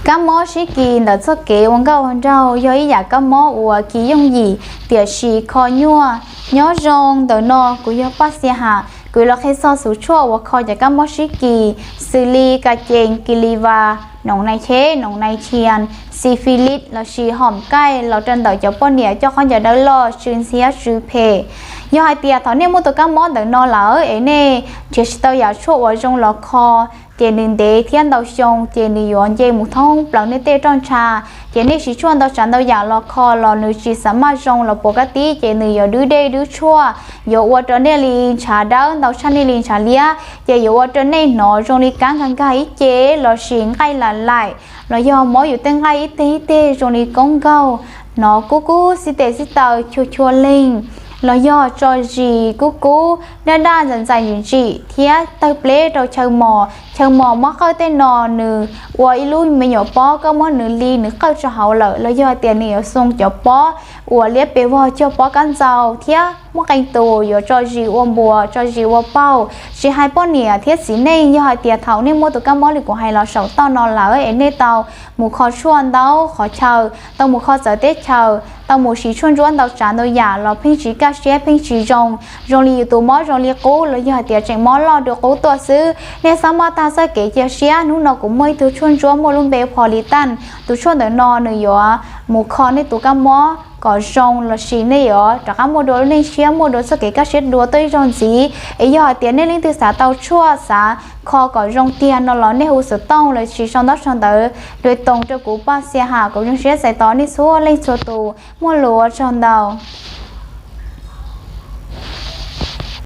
Kab mob sib kis ntawm txoj kev ua nkauj ua nraug yog ib yam kab mob uas kis yooj yim tiam sis kho nyuaj. Nyob zoo, ntawm no kuv yog Paj Xia Ham, kuv los qhia txog xov tshuaj uas kho cov kab mob sib kis, xws li ka cees, kis li vas, noom nai cheb, noom nai tshias, xi fi lis lossis hom kaij los rau ntawm cov poj niam coj qhov ncaws dawb loj, tsw ntxhiab tsw phem. Yog hais tias thaum nej muaj tus kab mob ntawm no lawm es nej nrhiav tsis tau yam tshuaj uas zoo los kho, ces nws ntev thiab ntau xyoo ces nws yuav nce mus thoob plaws nej tej roj ntsha. Ces nej siv tshuaj ntau tsav ntau yam los kho los nws tsis xam maj zoo los puas kab tib ces nws yuav dwb dej dwb tshuaj, yuav ua rau nej li ntshav dawb ntau tshaj nej li ntshav liab, ces yuav ua rau nej hnov zoo li kab nkag nkag ib ce lossis nqaij lam laim, los yog mob yus tej nqaij ib teg ib teg zoo li koob nkaug, hnov kub kub xib tes xib taw chua chua leeg, los yog tso zis kub kub daj daj ntxaim ntxaim ntsim ntsim thiab tawg pleb rau chaw mos. Chaw mos mob qawj tej no nws ua ib lub me nyuam pob kab mob nws li nws qawj rau hauv lawm, los yog tias nws yuav xoo cov pob uas liab pes vog cog pob kab ntxaus thiab muaj qee tus yuav tso zis ua npuas tso zis ua paug. Tsis hais poj niam thiab txiv neej, yog hais tias thaum nej muaj tus kab mob li kuv hais los saum toj no lawm es nej tau mus kho tshuaj ntau qhov chaw, tau mus kho txawv teb chaws, tau mus siv tshuaj ntsuab ntau tsav ntau yam los pheej tsis kaj siab pheej tsis zoo, zoo li yus tus mob zoo li qub los yog hais tias tseem mob loj dua qub tuaj xwb. Nej txhob maj tag txoj kev cia siab, hnub no kuv muaj ib tug tshuaj ntsuab muaj lub npe Politan. Tus tshuaj ntawm no nws yuav mus kho nej tus kab mob kom zoo lossis nej yuav rov qab muaj dua lub neej tshiab muaj dua txoj kev kaj siab dua tuaj ib zaug ntxiv. Es yog hais tias nej leej twg xav tau tshuaj xav kho kom zoo tiag no los nej hu xov tooj lossis sau ntaub sau ntawv lus toos rau kuv Paj Xia Ham, kuv zoo siab txais tos nej txhua leej txhua tus. Muaj lus ua tsaug ntau.